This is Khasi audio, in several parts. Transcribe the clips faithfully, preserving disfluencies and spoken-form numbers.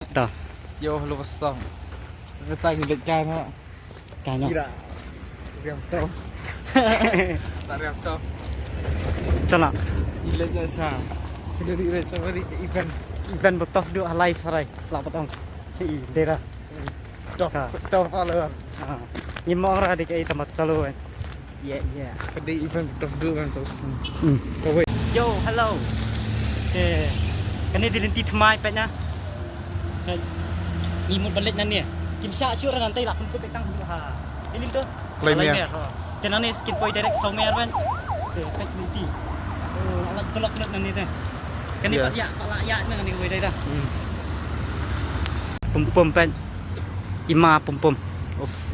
Ta. Yo, hello, what's up? Kita ngi leit kai noh. Kai noh. Ira. Riam top. Tak riam top. Chala. Ngi leit ïa sa. Kita di red safari ke event. Event ba tough duh ha life sarai. Lah patong. Ci dera. Top, top follower. Ah. Ngi mo ra di ke ita mat chalo. Yeah, yeah. Ka dei event tough duh kan tos. Hmm. Kawei. Yo, hello. Okay. Kane dei lynti thymmai peit na. Peit. Ngi mut ban leit nangne. Kim shah shuh ra ngan tei lah pynput peit tang ha. Ini tu. Laimier. Laimier, ho. Te nangne skin poi direct Saumer ban. Te peit lynti. Oh, alat telok lut nangne te. Kane pat ïa, pat lah ïa nangne wei dei dah. Hmm. Pum pum peit. Ima pum pum. Uff.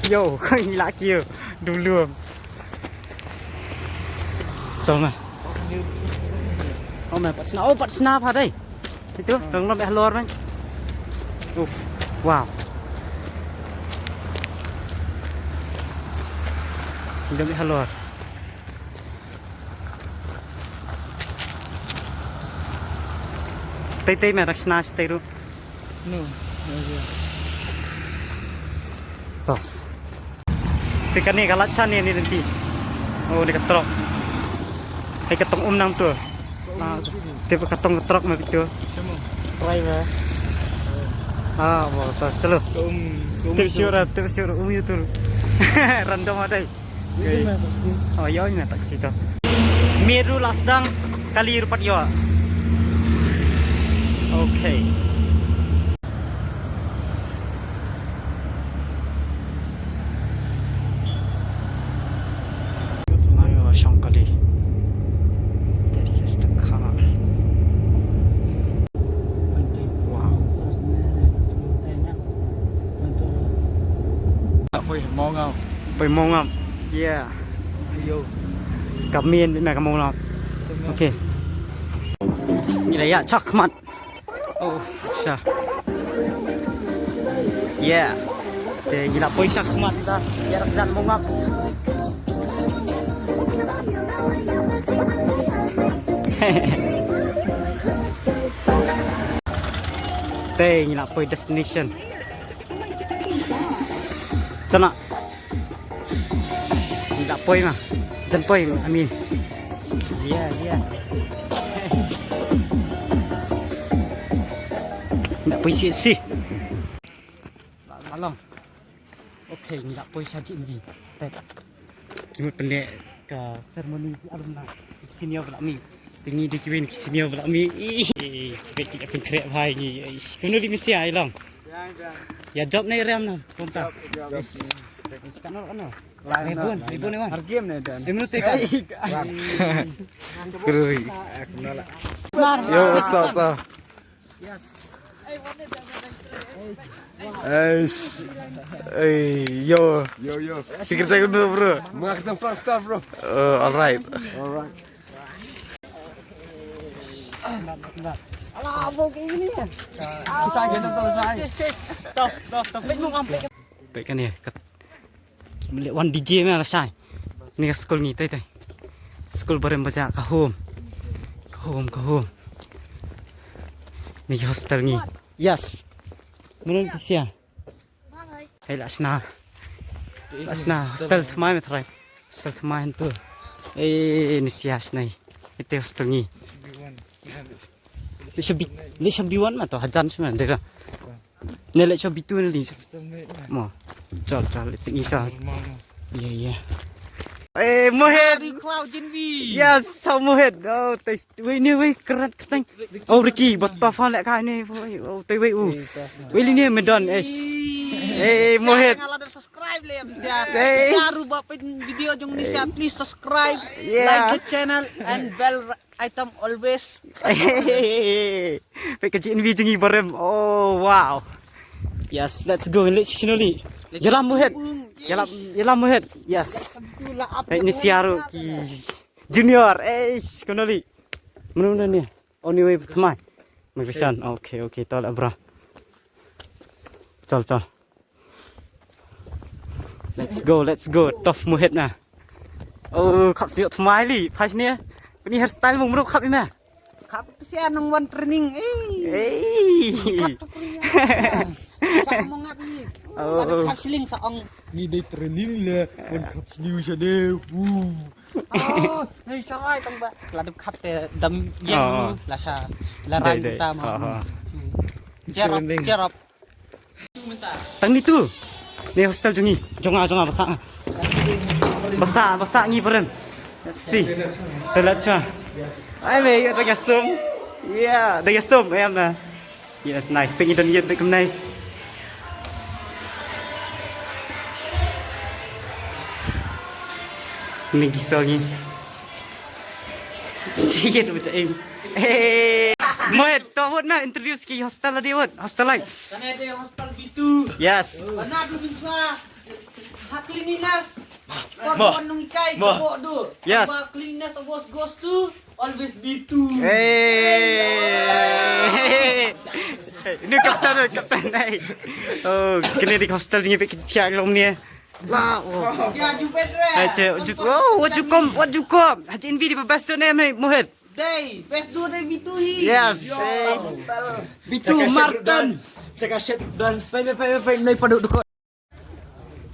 Yo, kau ni laki yo. Dulu. Sama. Oh, man, pat sna, oh, pat sna pha dei. Itu, kang lom eh lor man. Uff. Wow. Lom eh lor. Tei tei me rak sna tei ru. No. Tough. Te kane ka lait sha ne ni lynti. Oh, ni ka truck. Hei ka tong um nang tu. Te ka tong ka truck me tu. Driver. Ah, bo ta chalo. Tip siura, tip siura um yu tu. Random adai. Ïa, ïa, taxi. Oh, ïa, ïa, taxi to. Miet ruh la sdang, kali ruh pat ïoh. Okay. Ayo, shong kali. This is the car. Wow. Poi Mawngap. Poi Mawngap. Yeah. Ayo. Ka mien bit me ka Mawngap. Okay. Ngi la ïa chak mat. Oh, sha. Yeah. Te ngi la poi sha khmat ta. Ïa rak jan Mawngap. Te ngi la poi destination. Sana. Ngi la poi ma. Jan poi, I mean. Iya, iya. Ngi la poi shi shi. La long. Okay, ngi la poi sha G N V. Peit. Ki mut pyndep ka ceremony ki alumni. Ki senior ba la mih. Te ngi dei kiwei na ki senior ba la mih. Ih, peit ki ïa pynkhreh bha ïa ngi. Ih, kumno dei mynsia, i long. Ïa job ne riam na konta. Job, job. Rebun, rebun, rebun. Har game ne dan. Em, lu te kan. Kuri. Yo, what's up, ta? Yes. Eish. Ey, yo. Yo, yo. Sikit saya dulu, bro. Mengakhiri front stop, bro. Uh, alright. Alright. Alah, abang kayak gini ya. Susah aja, susah. Stop, stop, stop. Pegang, pegang. Pegang ya. Kat. Mlek wan D J me la shai. Ni ka skul ngi tai tai. Skul Barem Baja ka home. Ka home, ka home. Ni hostel ngi. Yes. Menurut sia. Hai la sna. La sna hostel thymmai me trai. Hostel thymmai tu. Eh, ni sia sna. Ite hostel ngi. Ni shabi, ni shabi wan ma to hajan sma dera. Ne le chobi tu ne li. Mo. Chal, chal, iting isa. Iya, iya. Eh, Mohed. Cloud Jinvi. Yes, so Mohed. Oh, tes, wei ni wei keren keren. Oh, Ricky, bot pa fan le kai ni. Oh, te wei u. Wei li ni medon es. Eh, Mohed. Subscribe le bisa. Hey. Jangan lupa video jong ni, please subscribe, yeah, like the channel and bell item always. Peit ka G N V jong ngi Barem. Oh, wow. Yes, let's go. Let's finally. Yalam Mohed. Yalam, yalam Mohed. Yes. Peit ni sia ruh ki junior. Eh, finally. Mano mano ni? Oh, ni wei thymmai. Migration. Okay, okay. Tol abra. Tol, tol. Let's go, let's go. Tough Mohed na. Oh, khap sniewthuh mai li. Phai sniewpani hairstyle mong mruk khap i me. Khap tu sia nong wan training. Eh. Ei. Khap tu kuliah. Sa mong ngap ni. Oh. Wan khap sling sa ong. Ni dei training le wan khap sling sa de. Uh. Oh, ni charai tang ba. La dep khap te dam yang. Oh. La sa la rai ta ma. Jerap, jerap. Tang ni tu. Ni hostel jong ngi. Jong nga, jong nga basa. Basa, basa ngi peren. Let's see. Toilet sha. Ai me, ya dang yasum. Ya, dang yasum em na. Ya, nice. Pek ngi don yet pek kumnai. Ni giso ngi. Chet bacha ing. Hey. Moed, to wot na introduce ki hostel adi wot. Hostel lai. Kane de hostel B two. Yes. Bana du min chwa. Ha cleanliness. Ko mo nong ikai mo ko du. Yes. Ba cleanliness always goes to always B two. Hey. Ni kapten, kapten ai. Oh, kini di hostel ni pek kya lom ni. Wow. Ya, ju pet re. Hai che, ju, oh, what you come, what you come? Haji Envy di best tu ne mai Mohit. Dei, best tu dei B two hi. Yes. B two Martin. Check out shit done. Pai pai pai pai noi padu dukot.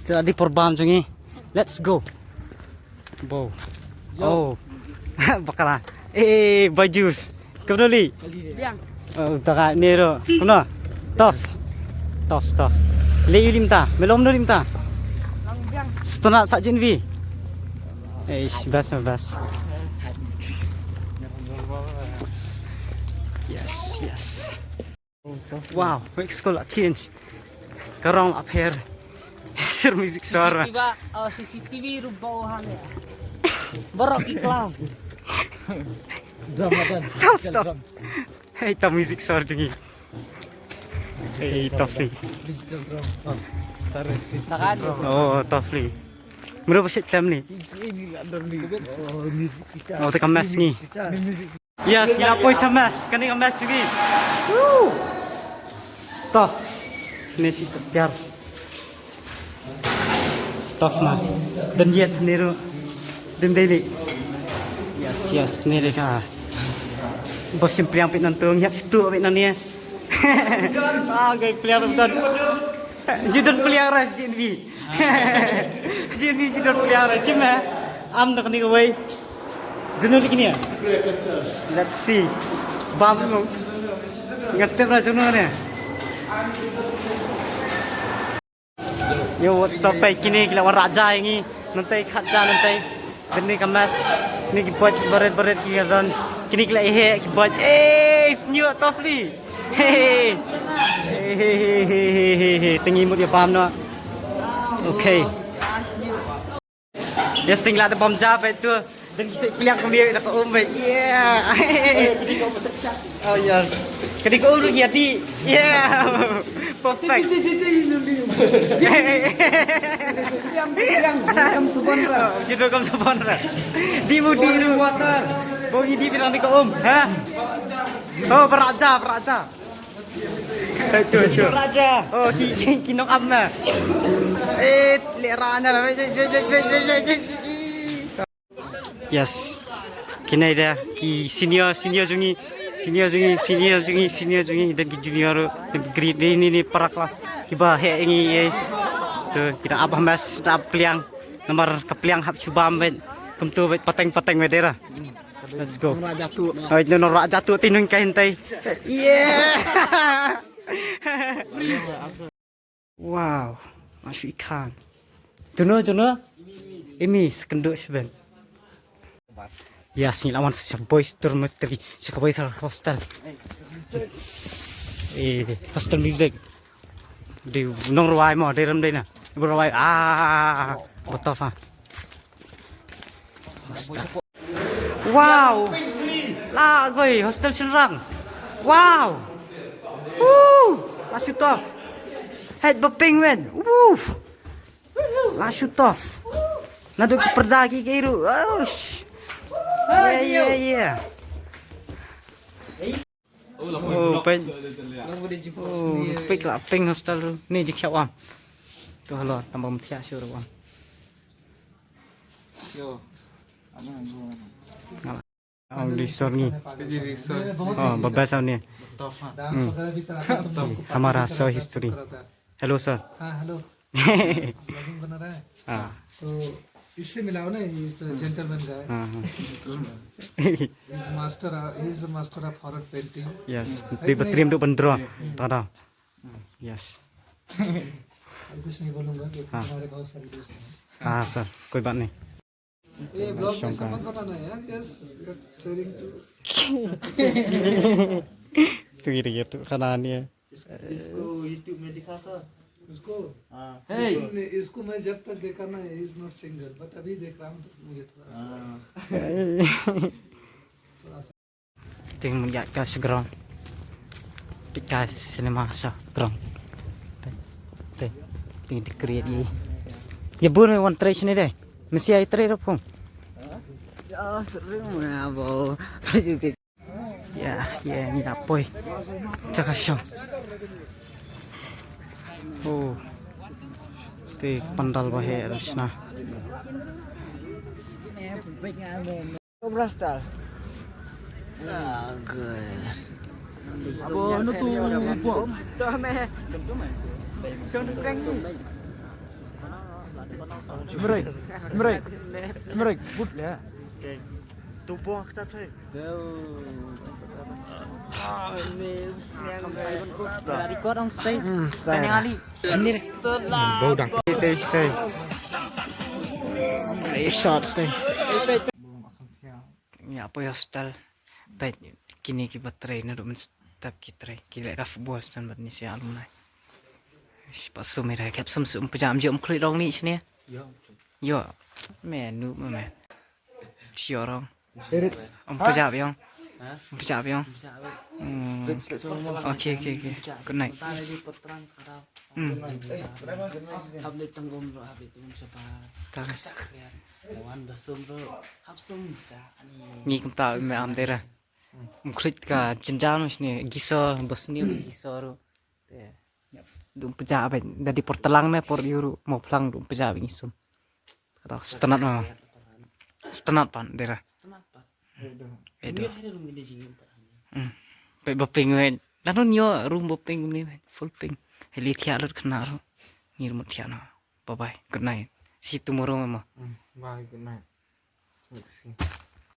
Kita di perbam jungi. Let's go. Bo. Oh. Bakala. Eh, bajus. Kumno li? Biang. Oh, taka ni ro. Kumno? Tough. Tough, tough. Le yu limta. Melom no limta. Lang biang. Stona sa jin vi. Eh, best, best. Yes, yes. Wow, wek school la change. Karong la pher. Sir music suara. C C T V ba, oh, C C T V rubo hale. Borok ki class. Drama dan. Stop, stop. Hey, ta music suara dingi. Hey, tough li. Digital drum. Oh, tarik. Takan. Oh, tough li. Mero ba shet tem ni. Ini la drum ni. Oh, music kita. Oh, teka mes ni. Ini music. Yes, ngi la poi sha mess. Kane ka mess ngi. Woo! Tough. Ne si setyar. Tough ma. Dan yet ne ru. Dim daily. Yes, yes, ne de ka. Bos sim priang pit nan tung, yap situ pit nan ne. Ah, gai pliang ru don. Ji don pliang ras ji ni. Ji ni ji don pliang ras ji ma. Am da kani ka wei. Jenu ni kini. Let's see. Bam mo. Ngatep ra jenu ne. Yo, what's up, eh, kini ki la wan raja ngi. Nantai khat ja nantai. Kini ka mess. Ni ki boj ki baret baret ki ran. Kini ki la ihe ki boj. Eh, snyu tough li. Hey. Hey, hey, hey. Tengi mut ya bam no. Okay. Yes, sing la da bam ja pe tu. Dan ki se pliang kumne da ka um pe. Yeah. Oh yes. Kadi ko uru ya ti. Yeah. Perfect. Ti ti ti ti. Yang yang kam subon ra. Jidor kam subon ra. Di mu di water. Bo ngi di bilang di ko um. Ha? Oh, beraja, beraja. Itu itu. Raja. Oh, ki ki ki nok am na. Eh, le rana. Yes. Kine da ki senior senior jungi senior jungi senior jungi senior jungi dan ki junior grade ni ni ni para kelas kiba he ngi eh. Tu kita abah mas ta pliang nomor ka pliang hap shubam bet. Kumtu bet pateng pateng bet dera. Let's go. Nora jatuh. Oi nora jatuh tinung kain tai. Yeah. Wow, masuk ikan. Jono, jono. Imi sekenduk seben. Ya, sini lawan sa boys dormitory, sa boys hostel. Eh, hostel music. Di nong ruai mo, di rem di na. Ruai ah, betul fa. Hostel. Wow. La goi hostel Shinrang. Wow. Woo. La shoot off. Head ba ping wen. Woo. La shoot off. Nado ki perda ki kairu. Ush. Yeah, yeah, yeah. Oh, peng. Oh, pek la peng hostel tu. Ni jik siap wam. Tu halor tambah mutiak syur wam. Yo. Only song ni. Oh, baba sound ni. Hmm. Hamara so history. Hello sir. हाँ, हेलो। ब्लॉगिंग बना रहा है। हाँ। तो इससे मिलाओ ना, इस जेंटलमैन का। हाँ, हाँ। He's master, he's master of horror painting. Yes. Dia bertrim duk bendera. Tada. Yes. कुछ नहीं बोलूंगा क्योंकि हाँ। हमारे बहुत सारे दोस्त हैं। हाँ सर, कोई बात नहीं। ये ब्लॉग में शौक है। मत बनाना यार, just शेयरिंग टू। तू ये, ये तो खाना नहीं है। इस-, इसको YouTube में दिखा सर। उसको? हाँ। Hey। इसको मैं जब तक देखा ना, he is not single, but अभी देख रहा हूँ तो मुझे थोड़ा सा, हाँ। थोड़ा सा। Te ngi ïa ka sgrong. Pika cinema sa grong. Te. Te. Te, te create ïa. Ïa bun wan trei sini deh. Mesti ai trei ro phong. Ya, sering ya, bau. Ya, ya, ni dapoi. Caka shong. Oh. Te pandal ba he rachna. Cobra Star. Abo, anu tu, buat. Merai, merai, merai, but ya. Tu buang kita tu. Record on stage. Hmm, stage. Sani Ali. Ini. Bau dang. Stay, stay. Stay short, stay. Ïa poi hostel. Peit kine kiba trei naduh mynstep ki trei. Ki leh ka football stan bad ni sia alumni. Ish, pat sum ira kep sum sum pajam jom khlei rong ni sini. Yo. Me nu me. Tio rong. Ym pajam yong. Ym pajam yong. Hmm. Okay, okay, okay. Good night. Hmm. Hap leit tang gom ro, hap leit tang gom sapa. Tang. Ka sak ria. Wan da sum ro. Hap sum sa ani. Ngi kumta me am dera. Ym khrit ka jinjang sni giso bosni giso ro. Te. Dum peja ba da di por telang ne por yuru mo plang dum peja ba ngi sum. Kada stenat ma. Stenat pan dera. Edo. Hmm. Pe ba ping wen. Nanu nyo room ba ping ni wen. Full ping. Heli thia lut khna ro. Ngir mut thia no. Bye bye. Good night. See you tomorrow mama. Hmm. Bye, good night. Let's see.